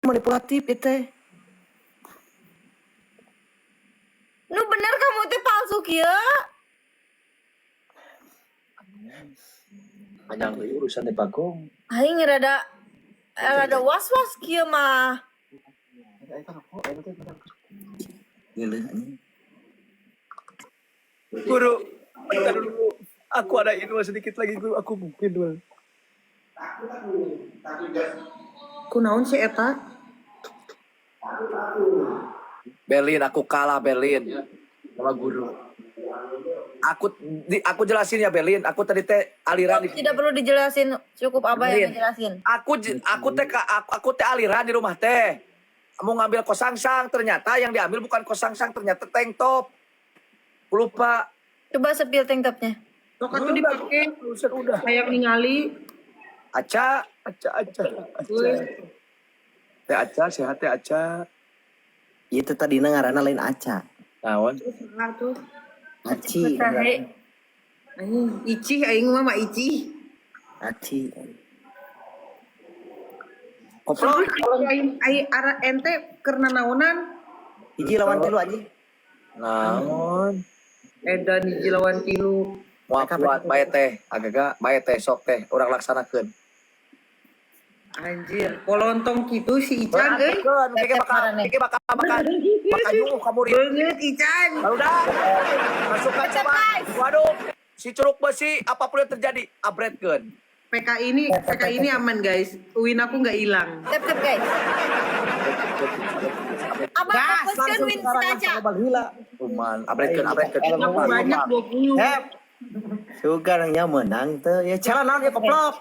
Manipulatif itu teh. Nu bener kamu teh palsu kieu. Panjang deui urusan teh Bagong. Aing rada rada was-was kieu mah. Geuleuh anjing. Guru, bentar dulu. Aku ada info sedikit lagi, Guru. Aku mungkin dulu. Kunaon sih eta? Berlin, aku kalah Berlin sama guru. Aku jelasin ya Berlin. Aku tadi teh aliran di Tidak perlu dijelasin, cukup Abah yang Berlin. ngejelasin. Aku teh aliran di rumah teh. Mau ngambil kosangsang, ternyata yang diambil bukan kosangsang, ternyata tank top. Aku lupa. Coba spill tank topnya. Sok atuh dipake. Urusan udah. Hayang ningali. Aca, aca, aca, aca. Teh aca, sehat teh aca. Itu tadina ngaranna lain Aca. Naon? Nah, tuh. Aci. Sahe. Anjing, Icih aing mah mah Icih. Aci. Koplok. Aing aing ara ente keur nanaonan? Hiji lawan tilu anjing. Naon? Edan hiji lawan tilu. Moal kuat bae teh, agaga bae teh sok teh urang laksanakeun. Anjir, kolontong kitu si Ican euy. Engke bakal engke bakal bakal bakal nyuruh kamu ri. Beungeut Ican. Barudak. Masukkan coba. Waduh, si curug besi apapun yang terjadi, abretkeun. PK ini aman guys. Win aku nggak hilang. Tap tap guys. Abah Gas fokuskan langsung win sekarang saja. langsung heula. Kuman, abretkeun, abretkeun. Aku banyak 20. Hep. Sugan nya menang teh. Ya cara naon ya koplok.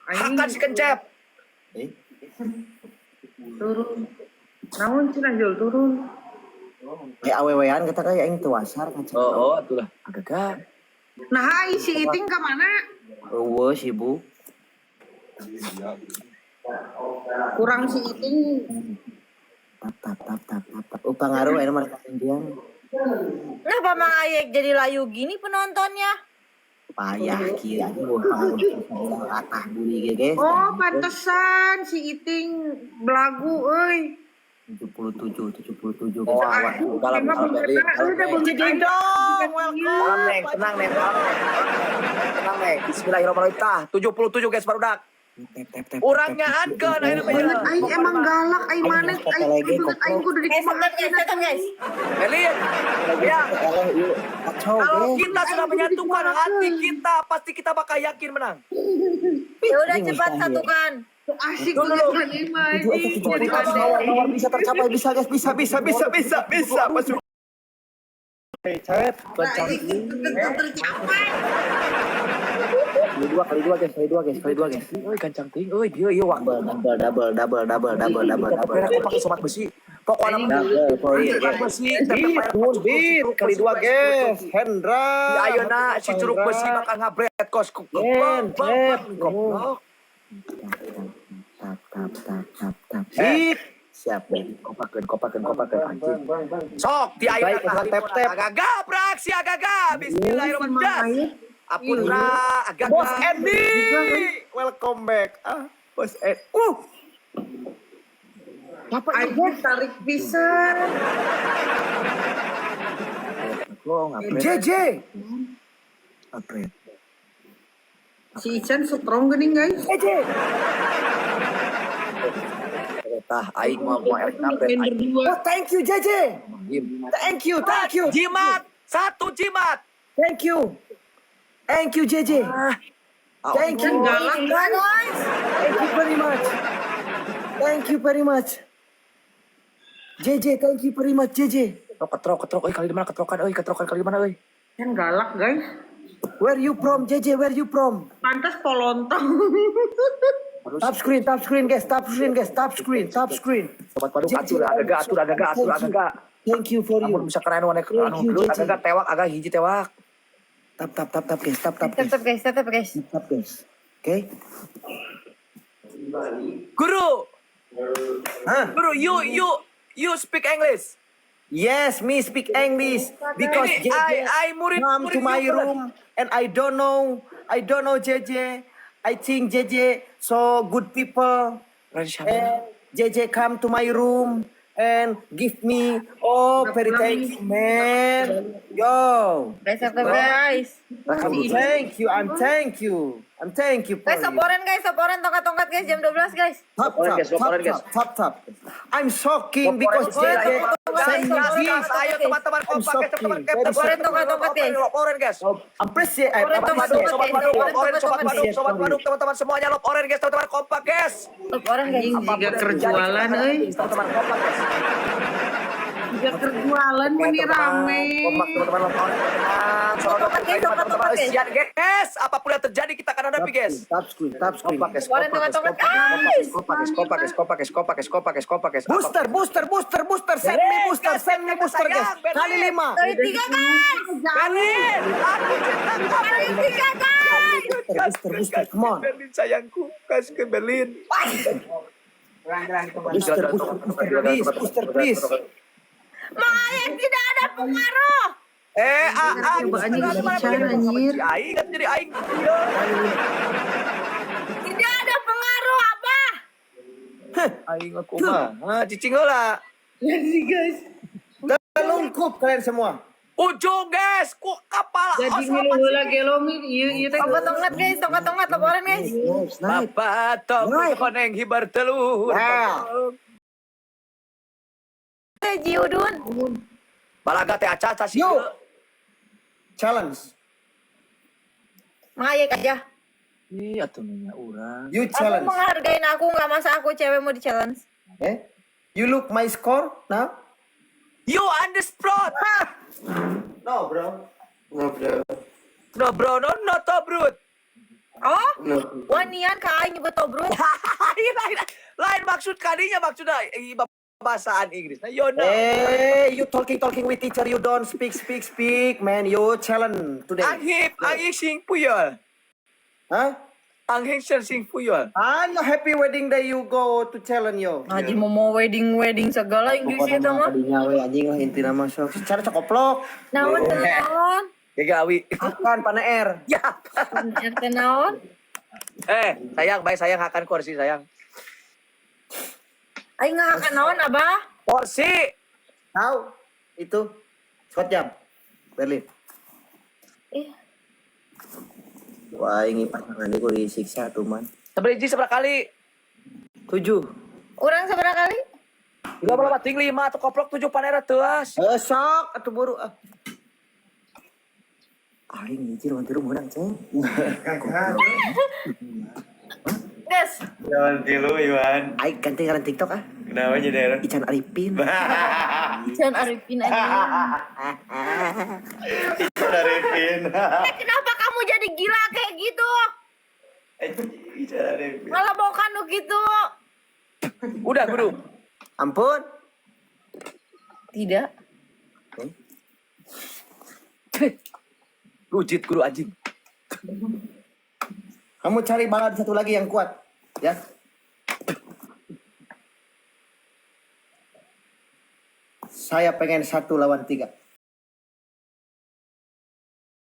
Hakan si kencep. Eh, Turun. Naon cenah Jol turun. eh awewean kata kayak aing teu wasar kan. Oh, oh, atulah. Agaga. Nah, hai si Iting ka mana? Eueuh si Bu. Kurang si Iting. Tap tap tap tap tap. Tap. Oh, pangaruh aya mah diang. Kenapa Mang Ayek jadi layu gini penontonnya? Payah kieu anjing wah pangaruh atah buri ge guys. Oh, pantesan si Iting belagu euy. 77 77 Oh, guys. awan. Dalam Emang dalam Berlin. udah beungeut aing. Dong, welcome. Dalam neng, tenang neng, tenang neng. Tenang neng. Bismillahirrahmanirrahim. Tah, 77 guys barudak. Tap tap tap. Urang nyaankeun ayeuna mah. Beungeut aing emang galak aing maneh aing beungeut aing kudu Guys, tap guys, dikumahakeun. tap guys. Berlin. Ya, Kacau kalau guys. kita sudah menyatukan hati kita, pasti kita bakal yakin menang. Ya udah Ini cepat mustahil. satukan. Asik Dulu. banget maneh mah Tujuh, anjing. tujuh, Jadi tujuh, aneh. nawar, nawar, bisa tercapai, bisa guys, bisa, bisa, bisa, bisa, bisa, masuk. Cewek, Anjing, tercapai. kali dua guys, kali dua guys, kali dua guys. Euy, gancang teuing euy, dieu ieu waktu. Double, double, double, double, double, double, double. Aku pakai sobat besi. Pokoknya mah Double, poin, curug guys. besi, Beat, kali dua guys. Hendra. Ya ayo na si curug besi bakal ngabret kos Ken, Cep. goblok. Tap, tap, tap, tap, tap. Beat. Siap, Ben. Kopakeun, kopakeun, kopakeun anjing. Sok di ayeuna Baik, tah tap, tap. Agaga beraksi agaga. Bismillahirrahmanirrahim. Aputra agaga. Bos Andy. Welcome back. Ah, Bos Ed. Apa aing tarik pisan. JJ. Upgrade. Si Ican strong geuning guys. JJ. Tah aing mau mau erek ngabret Main aing. berdua. Oh, thank you JJ. Thank you, thank you. Jimat, satu jimat. Thank you. Thank you JJ. Thank Ican you. galak kan. Guys, Thank you very much. Thank you very much. JJ, thank you very much JJ. Ketrok, ketrok, ketrok, euy kali di mana ketrokan euy, ketrokan kali di mana euy. Ican galak guys. Where you from JJ? Where you from? Pantas polontong. Tap screen, tap screen guys, tap screen guys, tap screen, tap screen. Sobat Paduk atur agaga, atur agaga, atur agaga. Thank you for Amun you. bisa keren anu Thank anu you, gelut JJ. agaga tewak aga hiji tewak. Tap, tap, tap, tap guys, tap, tap tap guys. tap guys, tap tap guys. Tap guys. Oke. Guru, Hah? guru, you speak English. Yes, me speak English because Ini, JJ I murid come murid to my you, brother. room and I don't know JJ. I think JJ so good people Raja siapa? and JJ come to my room and give me. Oh, very thank you, man. Yo. Guys, tap guys. Thank you. I'm thank you. I'm thank you for Guys, you. soporan guys, soporan tongkat-tongkat guys jam 12 guys. Tap Soporan, tap guys, tap soporan, guys. tap tap tap. I'm shocking because Soporan, JJ soporan, send me soporan, gift. soporan. Ayo teman-teman kompak guys, teman-teman. I'm shocking. Soporan tongkat-tongkat guys. Loporin guys. Appreciate. I Soporan, Sobat Bandung, tongkat, sobat guys. Bandung, Soporan, loporin, sobat tongkat, Bandung, guys. sobat Bandung, teman-teman semuanya loporin guys, teman-teman kompak guys. Soporan guys. Anjing Apapun jiga yang terjadi, kerjualan kita euy. hadapi, teman-teman kompak guys. Jiga kerjualan Oke, meni teman-teman, rame. kompak teman-teman loporin, teman-teman. Tongkat guys, tongkat, Teman-teman, tongkat, guys. siap guys, apapun yang terjadi kita akan hadapi guys. Tap screen, tap screen. Kompak guys, Soporan, kompak guys, tongkat, kompak guys. guys, kompak guys, kompak guys, kompak guys, kompak guys, kompak guys, kompak guys. Booster, booster, booster, booster. Send me booster, send me booster, guys. Kali 5. Kali 3 guys. Berlin, aku cinta kamu. Kali 3 guys. Booster, booster, come on. Berlin sayangku, kasih ke Berlin. Booster, booster, booster, please, booster, please. Mang Ayek tidak ada pengaruh. Eh, ah, ah, Coba anjing bicara, anjir. Aing kan jadi aing. Tidak ada pengaruh apa? Aing aku mah. Ha, cicing heula. Telungkup kalian semua. Ujung guys, ku kapal. Jadi ngeluh heula gelomi ieu ieu teh. Tongkat tongkat guys, tongkat tongkat laporan guys. Nice, nice. Bapak tong koneng hibar telur. Wow. Eh, Jiudun. Balaga teh aca aca sih. Yo. Challenge. Mang Ayek aja. Ih, atuh nanya urang. You Aku challenge. menghargain aku nggak masa aku cewek mau di challenge. Eh? You look my score now? You on the spot. No, bro. No, bro. No bro, no no to brut. Oh, wanian ka aing juga tobrut. Lain lain lain maksud kadinya maksudnya bahasaan Inggris. Nah, yo no. Hey, you talking talking with teacher, you don't speak speak speak, man. You challenge today. Anghip, anghip sing puyol. Huh? Anghip sing puyol. Ah, no happy wedding day you go to challenge yo. Ngaji mau mau wedding wedding segala Inggrisnya itu mah. Kadinya we anjing lah intina mah sok. Secara cokoplok. Naon teu naon? Gagawi. Akan pane R. Ya. RT naon? Eh, sayang, baik sayang hakan kursi sayang. Aing ngahakan naon abah? Kursi. Tahu itu Scott jam. Berlin. Eh, Wah, ini pasangan ini gue disiksa tuh, man. Seberiji seberapa kali? 7. urang seberapa kali? Dua berapa? Ting lima atau koplok tujuh panera teas. Eh, sok atuh buru ah. Aing anjir wanti rumah menang, ceng. Guys, Jangan tilu, Iwan. Aing ganti ngaran TikTok ah. Kenapa jadi orang? Ican Arifin. Ican Arifin aja. Ican Arifin. Eh, kenapa kamu jadi gila kayak gitu? Ican Arifin. Malah bawa kanu gitu. Udah guru. Ampun. Tidak. Rujit guru anjing. Kamu cari balad satu lagi yang kuat, ya. Saya pengen 1 lawan 3.